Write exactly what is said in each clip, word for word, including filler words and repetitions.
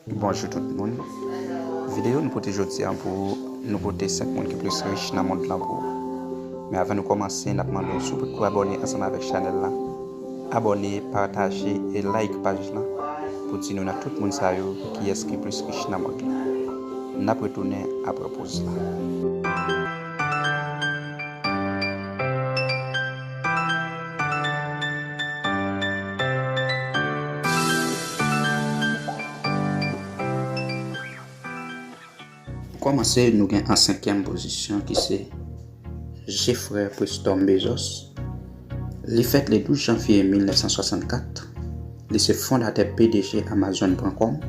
Bonjou tout moun. Videyo nou pote jodi a pou nou pote senk moun ki plis rich nan mond lan pou ou. Men avan nou kòmanse, n ap mande w si w potko abòne ansanm avèk chanèl la, abòne, pataje e like paj lan pou di nou nan tout moun sa yo kiyès ki plis rich nan mond lan. N ap retounen apre poz la. Pou kòmanse, nou gen an senkyèm pozisyon ki se Jeffrey Preston Bezos. Li fèt le douz janvye mil nèf san swasannkat. Li se fondatè P D G Amazon pwen kòm.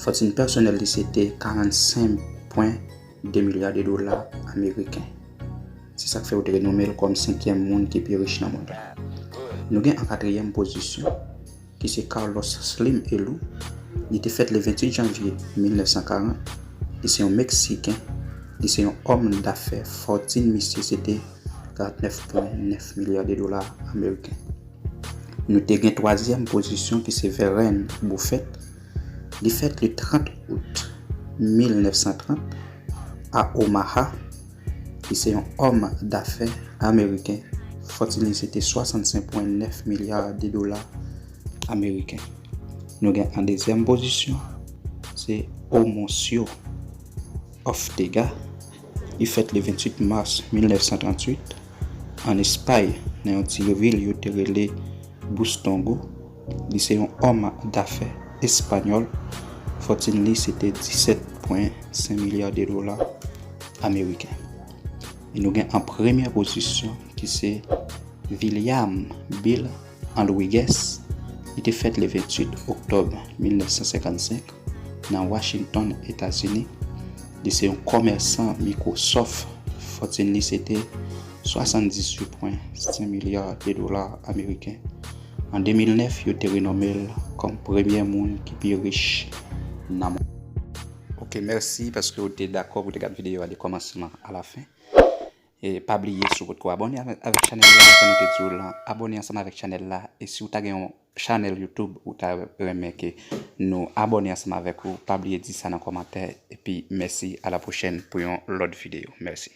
Fòtin pèsonèl li se te karannsenk pwen de milya de dola ameriken. Se sa k fè yo te renome l kòm senkyèm moun ki pi rich nan mond lan. Nou gen an katriyèm pozisyon, ki se Carlos Slim Helú. Li te fèt le venntuit janvye mil nèf san karant. Li se yon Meksiken. Li se yon òm dafè. Fòtin misye se te karantnèf pwen nèf milya de dola ameriken. Nou te gen twazyèm pozisyon ki se Warren Buffett. Li fèt le trant out mil nèf san trant a Omaha. Li se yon òm dafè ameriken. Fòtin li se te swasannsenk pwen nèf milya de dola ameriken. Nou gen an dezyèm pozisyon, se Amancio Ortega. Li fèt le venntuit mas mil nèf san tranntuit an Espay, nan yon ti vil yo te rele Bustongo. Li se yon òm dafè espanyòl. Fòtin li se te disèt pwen senk milya de dola ameriken. E nou gen an premyè pozisyon ki se William Bill Enriquez. Li te fèt le venntuit oktòb mil nèf san senkannsenk nan Washington, Etazini. Li se yon kòmèsan Microsoft. Fòtin li se te swasanndizuit pwen senk milya de dola ameriken. An de mil nèf, yo te renome l kòm premyè moun ki pi rich nan mond. Ok, mèsi paske w te dakò pou w te gad videyo a de kòmansman a la fen. E pa bliye, si w potko abòne avè-, avèk chanèl la, jan nou te di w lan, abòne ansanm avèk chanèl la. E si w ta gen yon chanèl YouTube ou ta renmen ke nou abòne ansanm avèk ou, pa bliye di sa nan kòmantè. Epi mèsi, a la pwochèn pou yon lòt videyo. Mèsi.